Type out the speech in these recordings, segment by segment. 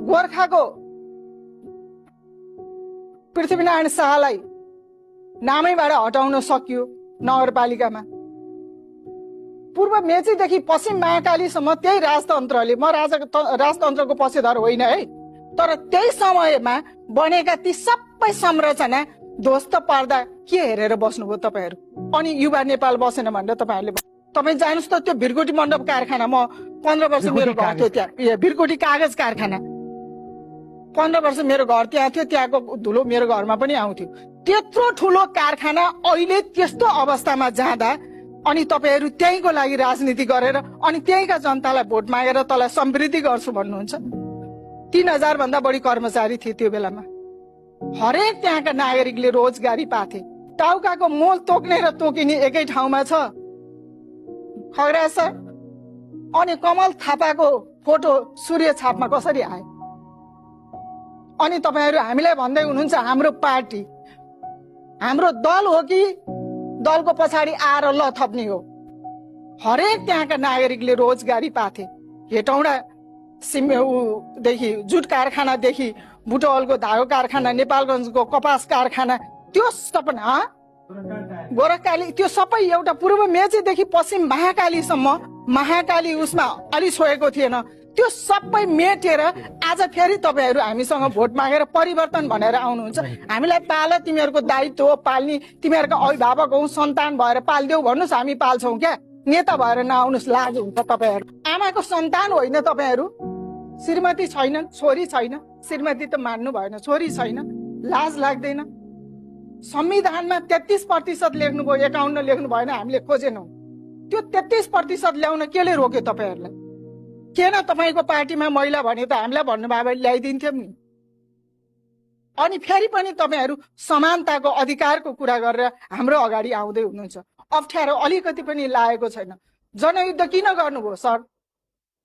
गोर्खाको पृथ्वीनारायण शाहलाई नामैबाट हटाउन सकियो नगरपालिकामा। पूर्व मेचीदेखि पश्चिम महाकालीसम्म त्यही राजतन्त्रले, म राजतन्त्रको पक्षधर होइन है, तर त्यही समयमा बनेका ती सबै संरचना ध्वस्त पार्दा के हेरेर बस्नुभयो तपाईहरू? अनि युवा नेपाल बसेन भनेर तपाईँ जानुहोस् त त्यो भिरकोटी मण्डप कारखाना, म 15 वर्ष मेरो घर थियो त्यहाँ, भिरकोटी कागज कारखाना 15 वर्ष मेरो घर त्यहाँ थियो, त्यहाँको धुलो मेरो घरमा पनि आउँथ्यो। त्यत्रो ठुलो कारखाना अहिले त्यस्तो अवस्थामा जाँदा अनि तपाईहरू त्यहीको लागि राजनीति गरेर अनि त्यहीका जनतालाई भोट मागेर तँलाई समृद्धि गर्छु भन्नुहुन्छ। 3000 भन्दा बढी कर्मचारी थिए त्यो बेलामा। हरेक त्यहाँका नागरिकले रोजगारी पाथे। टाउकाको मोल तोक्ने र तोकिने एकै ठाउँमा छ खगरा सर। अनि कमल थापाको फोटो सूर्य छापमा कसरी आयो? अनि तपाईहरू हामीलाई भन्दै हुनुहुन्छ हाम्रो पार्टी, हाम्रो दल हो कि दलको पछाडि आएर ल थप्ने हो? हरेक त्यहाँका नागरिकले रोजगारी पाथे। हेटौँडा देखि जुट कारखानादेखि बुटवलको धागो कारखाना, नेपालगञ्जको कपास कारखाना, त्यो सपना गोरखकाली, त्यो सबै एउटा पूर्व मेचीदेखि पश्चिम महाकालीसम्म, महाकाली उसमा अलि छोएको थिएन, त्यो सबै मेटेर आज फेरि तपाईहरू हामीसँग भोट मागेर परिवर्तन भनेर आउनुहुन्छ। हामीलाई पाल, तिमीहरूको दायित्व हो पाल्ने, तिमीहरूका अभिभावक हौ, सन्तान भएर पाल्देऊ भन्नुहोस्, हामी पाल्छौँ क्या। नेता भएर नआउनुहोस्, लाज हुन्छ तपाईहरू। आमाको सन्तान होइन तपाईँहरू, श्रीमती छैन, छोरी छैन, श्रीमती त मान्नु भएन, छोरी छैन, लाज लाग्दैन? संविधानमा 33% लेख्नुभयो, 51 लेख्नु भएन, हामीले खोजेनौँ। त्यो 33% ल्याउन केले रोक्यो तपाईहरूलाई? किन तपाईँको पार्टीमा महिला भने त हामीलाई भन्नुभयो भए ल्याइदिन्थ्यौँ नि। अनि फेरि पनि तपाईँहरू समानताको अधिकारको कुरा गरेर हाम्रो अगाडि आउँदै हुनुहुन्छ। अप्ठ्यारो अलिकति पनि लागेको छैन। जनयुद्ध किन गर्नुभयो सर?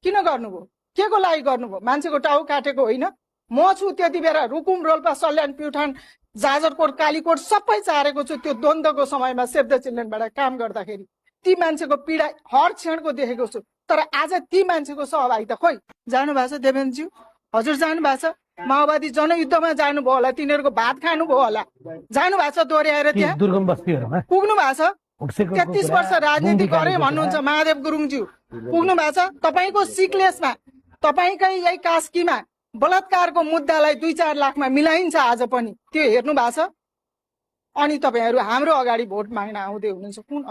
किन गर्नुभयो? के को लागि गर्नुभयो? मान्छेको टाउ काटेको होइन? म छु त्यति बेला रुकुम, रोल्पा, सल्यान, प्युठान, जाजरकोट, कालीकोट सबै चारेको छु त्यो द्वन्द्वको समयमा सेभ द चिल्ड्रेनबाट काम गर्दाखेरि। ती मान्छेको पीडा हर क्षणको देखेको छु। तर आज ती मान्छेको सहभागिता खोइ जानु भएको छ? देवेन्द्रज्यू हजुर जानु भएको छ? माओवादी जनयुद्धमा जानुभयो होला, तिनीहरूको भात खानुभयो होला, जानु भएको छ दोहोऱ्याएर त्यहाँ दुर्गम बस्तीहरूमा पुग्नु भएको छ। 33 वर्ष राजनीति गरे भन्नुहुन्छ महादेव गुरुङज्यू, पुग्नु भएको छ। तपाईँको सिक्लेसमा, तपाईँकै यही कास्कीमा बलात्कारको मुद्दालाई 2-4 लाखमा मिलाइन्छ आज पनि, त्यो हेर्नु भएको छ? अनि तपाईँहरू हाम्रो अगाडि भोट माग्न आउँदै हुनुहुन्छ। कुन